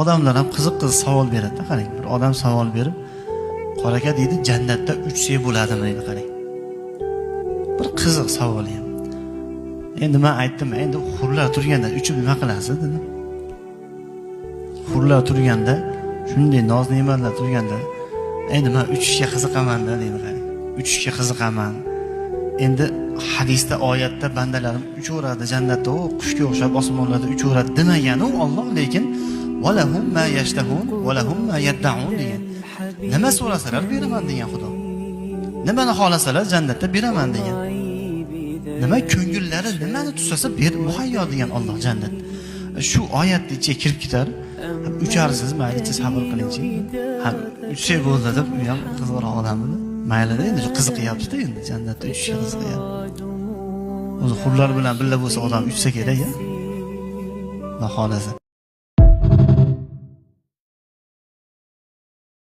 Odamlar ham qiziq qiziq savol beradi, qarang. Bir odam savol berib, "Qori aka", deydi, "jannatda uchsak bo'ladimi?" deydi, qarang. Bir qiziq savol ham. Endi men aytdim, endi hurlar turganda uchib nima qilasiz dedim. Hurlar turganda, shunday noz ne'matlar turganda, endi men uchishga qiziqaman-da deydi, qarang. Uchishga qiziqaman. Endi hadisda, oyatda bandalarim uchaveradi jannatda, u qushga o'xshab osmonlarda uchaveradi demagani u Alloh, lekin valahum ma yashtahun valahum ma yad'un degan. Nima so'rasalar beraman degan Xudo. Nimani xohlasalar jannatda beraman degan. Nima ko'ngillari nimani tusasa ber muhayyo degan Alloh jannat. Shu oyatni ichiga kirib ketar. Ucharsiz, maylicha sabr qilingchi. Ha, uchsak bo'ldi deb, u ham qiziqroq odam edi. Mayli, endi shu qiziqyapti-da, endi jannatda uchishga qiziqyapti. O'zi hurlar bilan birga bo'lsa odam uchsa kerak, ya. Xudo xohlasa.